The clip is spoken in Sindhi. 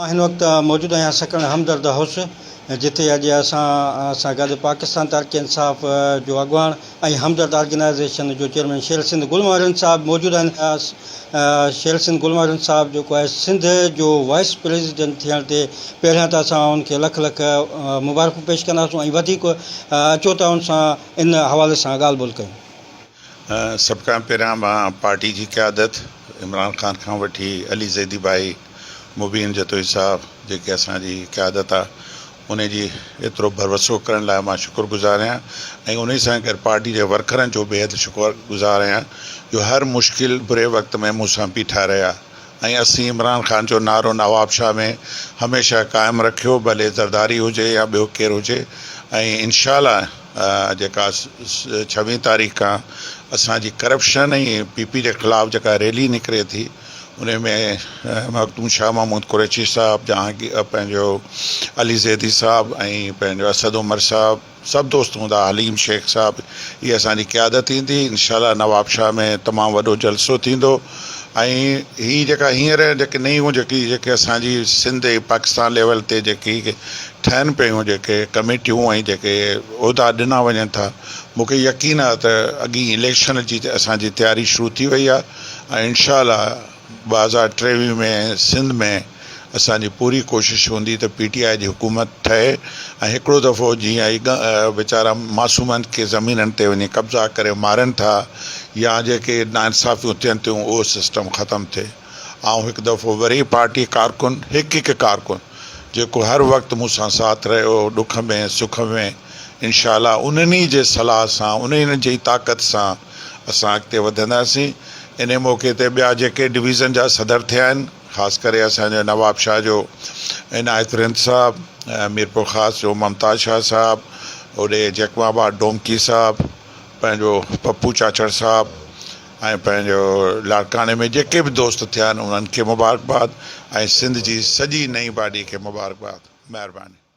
مان هن وقت موجود آهيان سڪرنڊ همدرد هائوس جتي اڄ اسان سان گڏ پاڪستان تحريڪ انصاف جو اڳواڻ ۽ همدرد آرگنائيزيشن جو چيئرمين شير سنڌ گل محرم صاحب موجود آهن. شير سنڌ گل محرم صاحب جيڪو آهي سنڌ جو وائيس پريزيڊنٽ ٿيڻ تي پهريان ته اسان ان کي لک لک مبارڪون پيش ڪنداسون ۽ وڌيڪ اچو ته ان سان ان حوالي سان ڳالهه ٻولهه ڪيون. سڀ کان پهريان مان پارٽي جي قيادت عمران خان کان وٺي علي زيدي ڀائي، مبين جتوئي صاحب جيڪي اسان جي قيادت آ انهي جي ايترو ڀروسو ڪرڻ لاء مان شڪر گذار آهيان ۽ انهي سان گڏ پارٽي جي ورڪرن جو بيحد شڪر گذار آهيان جو هر مشڪل بري وقت ۾ مون سان بيٺا رهيا ۽ اسين عمران خان جو نعرو نوابشاهه ۾ هميشه قائم رکيو ڀلي زرداري هجي يا ٻيو ڪير هجي ۽ انشاء الله جيڪا ڇويهين تاريخ کان اسان جي ڪرپشن ۽ پي پي جي خلاف جيڪا ريلي نڪري ٿي ان ۾ مخدوم شاهه محمود قريشي صاحب جهانگير پنهنجو علي زيدي صاحب ۽ پنهنجو اسد عمر صاحب سڀ دوست هوندا حليم شيخ صاحب هي اسان جي قيادت ايندي انشاء الله نوابشاهه ۾ تمام وڏو جلسو ٿيندو ۽ هي جيڪا هينئر جيڪي نيون جيڪي جيڪي اسان جي سنڌ ۽ پاڪستان ليول تي جيڪي ٺهن پيون جيڪي ڪميٽيون ۽ جيڪي عهدا ڏنا وڃن ٿا مون کي يقين آهي ته اڳي اليڪشن جي اسان جي تياري شروع ٿي وئي آهي ۽ انشاء الله 2023 ۾ سنڌ ۾ اسان جي پوري ڪوشش هوندي ته پي ٽي آء جي حڪومت ٺهي ۽ هڪڙو دفعو جيئن هي ويچارا معصومن کي زمينن تي وڃي قبضا ڪري مارن ٿا يا جيڪي ناانصافيون ٿين ٿيون اهو سسٽم ختم ٿئي. آئون هڪ دفعو وري پارٽي ڪارڪن هڪ هڪ ڪارڪن جيڪو هر وقت مون سان ساٿ رهيو ڏک ۾ سک ۾ انشاء الله انهن ئي جي صلاح سان انهن جي طاقت سان اسان اڳتي وڌنداسين. انهي موقعي تي ٻيا جيڪي ڊويزن جا صدر ٿيا آهن خاص ڪري اسان جو نواب شاهه جو عنايت رند صاحب، ميرپورخاص جو ممتاز شاهه صاحب، هوڏي جيڪب آباد ڊومڪي صاحب، پنهنجو پپو چاچڙ صاحب ۽ پنهنجو لاڙڪاڻي ۾ جيڪي به دوست ٿيا آهن انهن کي مبارڪباد ۽ سنڌ جي سڄي نئين باڊي کي مبارڪباد. مهرباني.